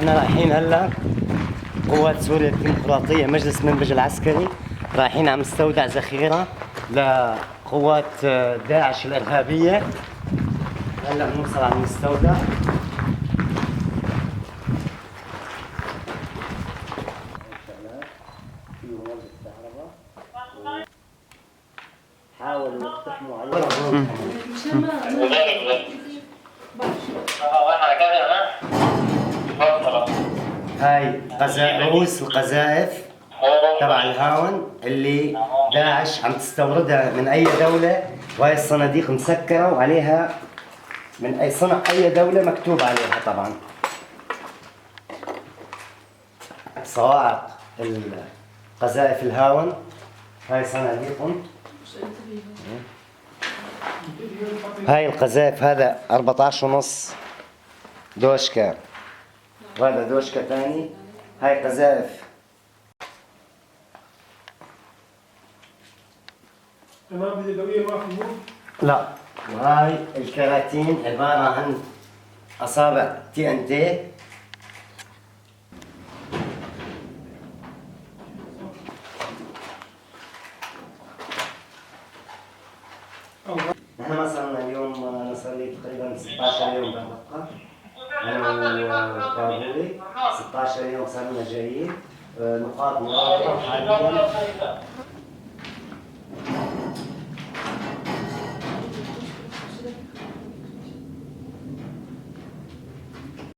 نحن رايحين هلا قوات سوريا الديمقراطية مجلس منبج العسكري رايحين على مستودع ذخيرة لقوات داعش الإرهابية. هلا بنوصل على المستودع. حاولوا يقتحموا علينا. هاي رؤوس القذائف تبع الهاون اللي داعش عم تستوردها من اي دولة، وهي الصناديق مسكرة وعليها من اي صنع اي دولة مكتوب عليها طبعا. صواعق القذائف الهاون، هاي صناديقهم. هاي القذائف هذا 14.5 دوشكا، وهذا دوشكا ثاني. هاي قذائف. تمام باليدوية ما في مو؟ لا، وهاي الكراتين عبارة عن أصابع TNT. نحن ما صرنا اليوم، أنا صار لي تقريبا 16 يوم بالرقة، أنا وطابوري 16 يوم صار لنا جايين. نقاط مراقبة حاليا.